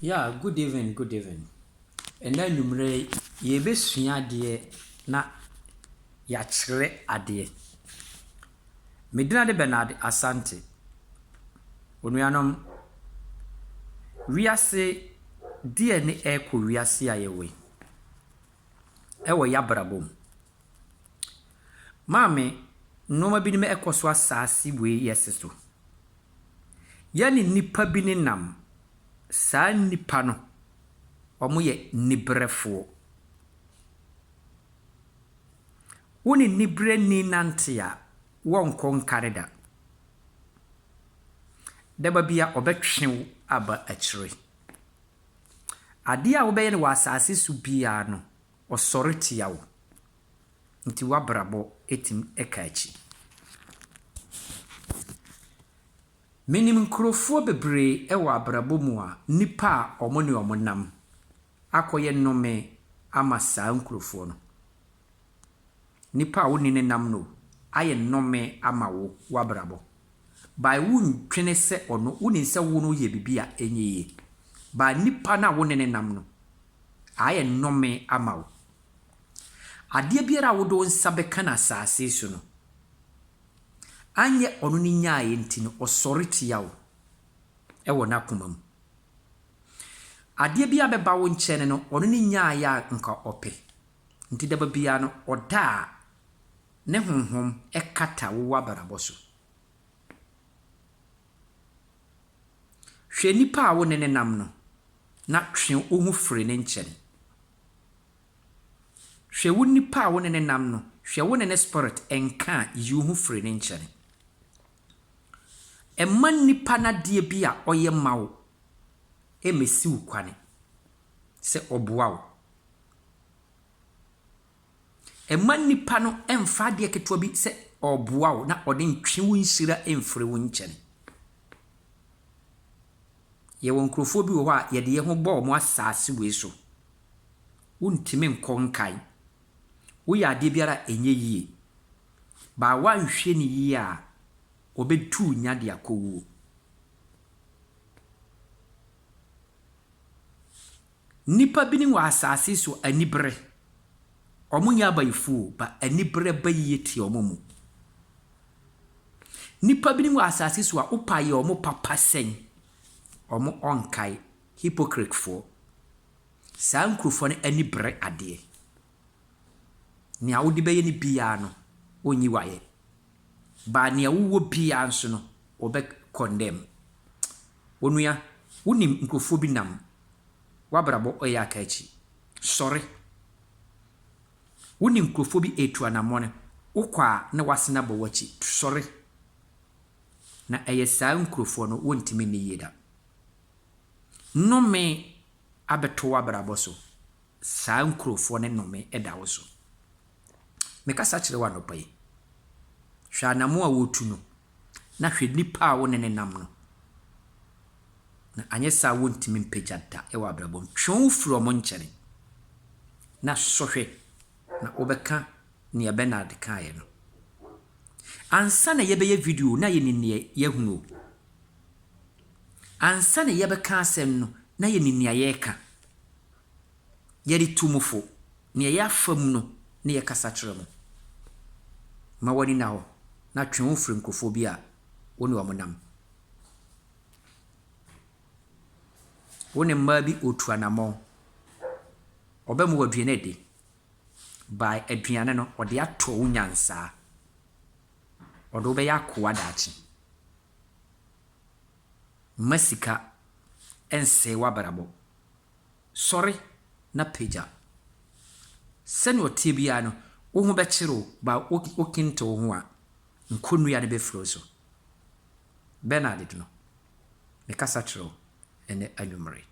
Yeah, good evening, good evening. Ɛnnɛ anwummerɛ yi, yɛrebɛsua adeɛ na yɛakyerɛ adeɛ. Me din de Bernard Asante. Onuanom, wiase deɛ ne ɛrekɔ wiase a yɛwɔ yi, ɛwɔ yɛabrabɔ mu. Maame, nneɛma binom ɛrekɔ so asaase wei yɛse so. Yɛne nnipa bi nenam. Saa nnipa no, wɔyɛ nniberefoɔ. Wo ne nibereni nante a, wɔnkɔ nkare da. Daba bi a ɔbɛtwe wo aba akyire. Adeɛ a wobɛyɛ no wɔ asase so biara no, ɔsɔre tia wo. Nti w'abrabɔ tumi ka akyi. Menim nkurɔfoɔ bebree wɔ abrabɔ mu a nnipa a wɔne wɔn nam akɔyɛ nnome ama saa nkurɔfoɔ no. Nipa a wo ne no nam no ayɛ nnome ama wo w'abrabɔ. By wontwene sɛ ɔno, wonim sɛ wo no woyɛ biribi a ɛnyɛ yie. By nipa no a wo ne no nam no ayɛ nnome ama wo. Adeɛ biara a wode wo nsa bɛka no asase so no, Anyɛ ɔno ne nyaeɛ nti no, ɔsɔre tia wo wɔ n'akoma mu. Adeɛ bi abɛba wo nkyɛn no, ɔno ne nyaeɛ a nka ɔpɛ. Nti daba biara no, ɔda a, ne honhom kata wo w'abrabɔ so. Hwɛ nipa a wo ne no nam no, na twe wo ho firi ne nkyɛn. Hwɛ wo nipa a wo ne no nam no, hwɛ wo ne ne spirit nka a, yi wo ho firi ne nkyɛn. Mma nipa no adeɛ bi a ɔyɛ ma wo mmɛsi wo kwane sɛ ɔboa wo. Mma nipa no mfa adeɛ ketewa bi sɛ ɔreboa wo na ɔde ntwe wo nhyira mfiri wo nkyɛn. Yɛwɔ nkurɔfoɔ bi wɔ hɔ a yɛde yɛn ho bɔ wɔn asaase wei so. Wontumi nkɔ nkan. Woyɛ adeɛ biara a ɛnyɛ yie. But woanhwɛ no yie a, wɔbɛtu wo nya de akɔ wuo. Nnipa binom wɔ asase so anibere. Wɔnyɛ abayifoɔ o, but anibere ba yie te wɔn mu. Nnipa binom wɔ asase so a wopa yɛ wɔn papa sɛn, wɔn ɔnkae. Hypocritefoɔ. Saa nkurɔfoɔ no ani bere adeɛ. Nea wode bɛyɛ no biara no, wɔnyi wo ayɛ. But nea wowɔ biara nso no, wɔbɛ condemn. Onua, wonim nkurɔfoɔ bi nam, w'abrabɔ yɛ aka akyi. Sɔre. Wonim nkurɔfoɔ bi retu anammɔn, wokɔ a na wɔasan abɔ w'akyi. Sɔre. Na ɛyɛ saa nkurɔfoɔ no, wɔntumi nni yie da. Nnome abɛto w'abrabɔ so, saa nkurɔfoɔ no nnome da wo so. Mekasa kyerɛ wo anɔpa yi, hwɛ anammɔn a woretu no, na hwɛ nipa a wo ne no nam no. Na anyɛ saa a wontumi mpagya da wɔ abrabɔ mu. Twe wo ho firi wɔn nkyɛn na sɔ hwɛ na wobɛka nea Bernard kaeɛ no. Ansa na yɛbɛyɛ video na yɛnim neɛ yɛahunu o. Ansa na yɛbɛka asɛm no, na yɛnim nea yɛreka. Yɛde tu mo fo. Nea yɛafa mu no na yɛkasa kyerɛ mo. Ma w'ani nna hɔ na twe wo ho firi nkurɔfoɔ bi a wo ne wɔn nam. Wo ne mmaa bi retu anammɔn. Ɔbɛma wo aduane adi. By aduane no, ɔde atɔ wo nyansaa. Ɔde wo bɛyɛ akoa daakye. Mma sika nsɛe w'abrabɔ. Sɔre na pagya. Sɛnea ɔteɛ biara no, wo ho bɛkyere wo, but wokente wo ho a, nkonnua no bɛfiri wo so. Bernard no, mekasa kyerɛ wo ɛnnɛ anwummere.